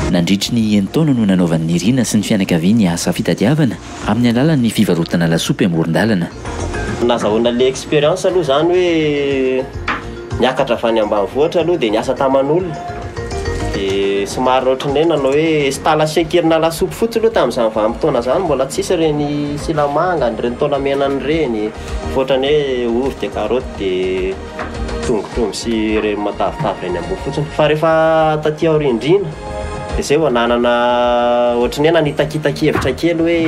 Nandritry ny enin-taona no nanaovan'i Nirina sy ny fianakaviany asa fitadiavana amin'ny alalan'ny fivarotana lasopy amoron-dalana. Nazahoana le expérience aloha zany hoe niakatra avy any ambanivohitra aloha dia niasa taman'olona dia somary ohatran'ny hoe nanao hoe installation kelina lasopy fotsiny aloha tamin'izany vanim-potoana izany, mbola tsisy ireny silamanga, ireny taolamena ireny, fa ohatran'ny hoe ovy dia karaoty dia tongotr'omby sy ireny matavitavy ireny ambony fotsiny. Fa rehefa taty aoriandriana dia zay vao nanana ohatran'ny hoe nanitakitaka hevitra kely hoe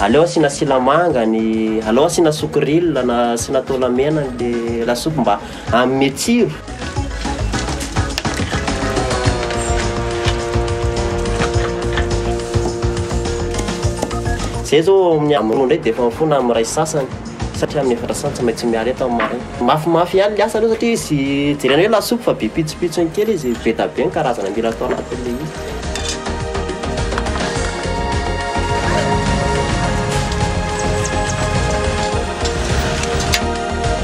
aleo asiana silamanga ny, aleo asiana sucril na asiana taolamena le lasopy mba hanome tsiro. Zay zao amin'ny roa indray dia efa mifona amin'ny iray sy sasany satria amin'ny efatra sasany tsy maintsy miala eto amin'ny maraina. Mafimafy ihany le asa aloha satria izy jerena hoe lasopy fa be pitsopitsony kely izy, be da be ny karazana mila atao anatin'ilay izy.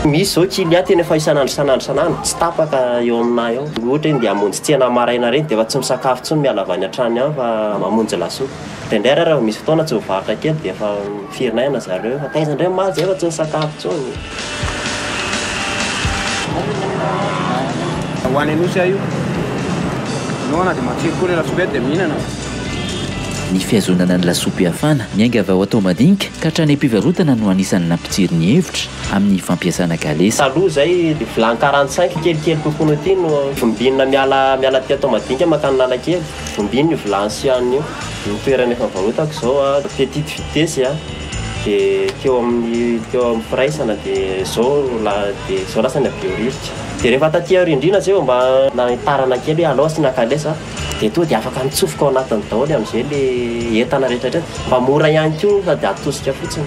Misy izao client tena efa isan'andro isan'andro isan'andro tsy tapaka eo aminay eo. Ohatra hoe ndeha hamonjy tsena maraina ireny dia efa tsy misakafo intsony miala avy any an-trano ihany fa mamonjy lasopy. Indraindray ary raha vao misy fotoana tsy mivarotra kely dia efa miferinaina zareo fa taiza indray omaly zay fa tsy nisakafo intsony. Ho any Anosy aho io. Noana dia matsiro koa ilay lasopy eto dia mihinana. Ny fihazonana ny lasopy hafana miainga avy ao Antohomadinika ka hatrany am-pivarotana no anisan'ny nampitsiry ny hevitra amin'ny fampiasana kalesa. Taloha izay vilany 45 kelikely kokoa noho ity no vimbinina miala miala aty Antohomadinika mankany Analakely. Vimbinina io vilany sy hanina io. Ny toerana efa nivarotako izao a, petite vitesse a, dia teo amin'ny teo amin'ny firaisana dia izao la dia izao lasa ny Behoririka. Dia rehefa taty aoriana indrindra zay vao mba nahitarana kely hoe alao asiana kalesa dia tonga dia afaka mitsofoka ao anatiny daholo amin'izay le entana rehetra rehetra. Mba mora ihany koa sady atosika fotsiny.